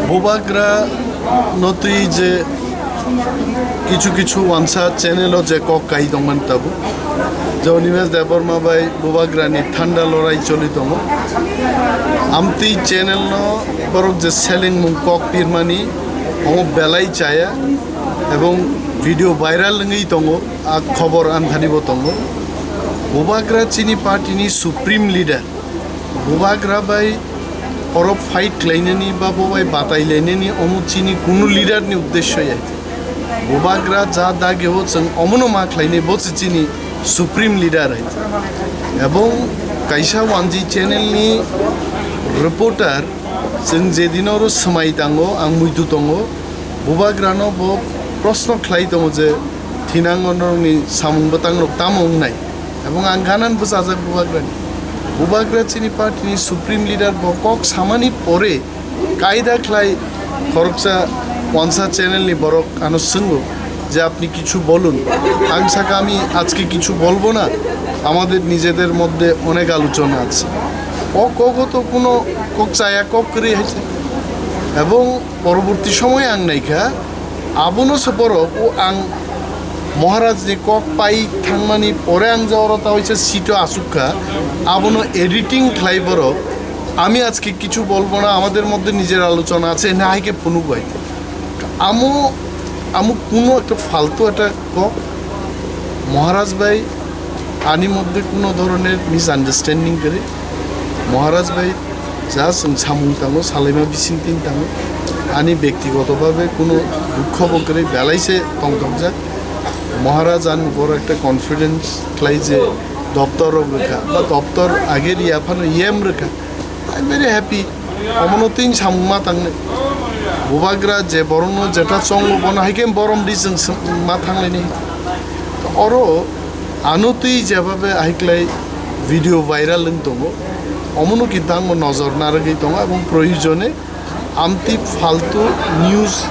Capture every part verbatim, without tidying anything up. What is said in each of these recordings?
Bubagra no twi je kichu kichu wansa channel o je kok kai tongmani tabuk, je Animesh Debbarma bai Bubagra ni thanda lorai choli tongo. Amtwi channel no borok je seleng mung kok pirmani omo belai chaya ebong video viral wngwi tongo, a khobor anthani bo tongo. Bubagra chini party ni supreme leader, Bubagra bai oro fight khlainani ba bo bai batai lainani omo chini kunu leader ni uddesho ya. Bubagra ja dage o chwng omono ma khlainai, bo se chini supreme leader hai. Ebong kaisa wanji channel ni reporter chwng jedin oro swmai tango, ang muitu tongo, Bubagrano bo proshno khlai tongo je thinango norokni samung bwtangrok tamo wngnai? Ebong ang ganan bwchajak Bubagrani. Bubagra chini party ni supreme leader bo kok samani pore kaida khlai khoroksa wansa channel ni borok ano swngo je, "Apni kichu bolun." Ang saka, "Ami ajke kichu bolbo na, amader nijeder moddhe onek alochona ache." O kogo to kuno kok chaya, kok kwrwi hai se. Ebong Poroborti somoy ang naikha, abono se borok o ang Maharaj ni kok pai thangmani pore ang je oro ta waisa seat o asuk kha, abono editing khlai borok, "Ami ajke kichu bolbo na, amader moddhe nijer alochona ache," na hai khe phunuk bai. Amo, amo kuno ekta faltu ekta kok, Maharaj bhai, ani moddhe kuno dhoroner misunderstanding kwrwi. Maharaj bhai, ja chwng samung tango, salaima bisingtwi tango. Ani byaktigoto bhabe kuno dukho bo kwrwi, belai se tongthokjak. Maharaj ani boro ekta confidence khlai je doptor rok rwkha, ba doptor age riya phano yem rwkha. I'm very happy. Omono twi samung ma tangnai. Bubagra je borokno jeta chongo, bono hai khe borom di chwng sw-, ma thanglainai. Oro ano twi jeba be hai klai video viral wng tongo. Omono kintu ang bo nojor narwgwi tongo, ebong proyojone amtwi faltu news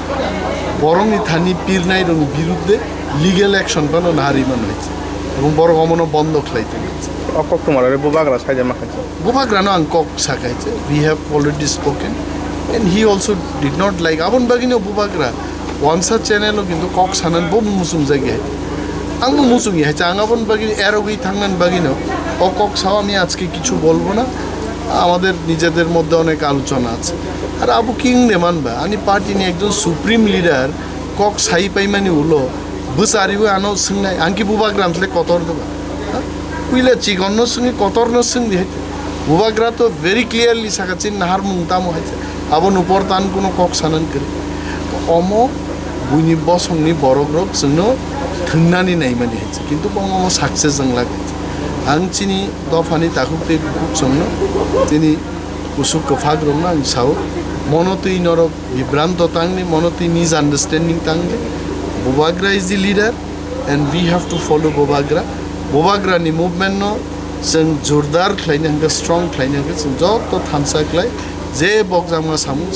borokni thani pirnai rokni birudde legal action phano nari mano hai se. Ebong borok omono bondo khlai tong hai se. O kok tongmani Bubagra saida ma kha se. Bubagrano ang kok sakai je, "We have already spoken," and he also did not like. Aboni bagwino Bubagra wansa channel o kintu kok sanan bo muchungjagwi hai. Ang bo muchungya hai, ang aboni bagwi erogwi thangnani bagwino o kok sao, "Ami ajke kichu bolbo na, amader nijeder moddhe onek alochona ache." Ar abo ki wngde manba, ani party ni ekjon supreme leader kok sai paimani ulo bwchariwi ano swngnai, ang ki Bubagra antle kotor deba? Ha? Puila chikonno swngwi kotorno swngdi hai. Bubagra to very clearly saka, "Chini naharmung tamo hai se." Abo nupor tan kuno kok sanan kwrwi. Omo buini bosongni borokrok chwngno thwngnani naimani hai se. Kintu bo omo success wng lak hai se. Ang chini dophani takhuk tei bukhuk chwngno, chini kusuk kwphakrokno ang sao, mono twi norok bibranto tangni, mono twi misunderstanding tangni. Bubagra is the leader and we have to follow Bubagra. Bubagra ni movement no chwng jordar khlaina hwnkhe, strong khlaina hwnkhe, chwng joto thansa khlai, je bokjakma samung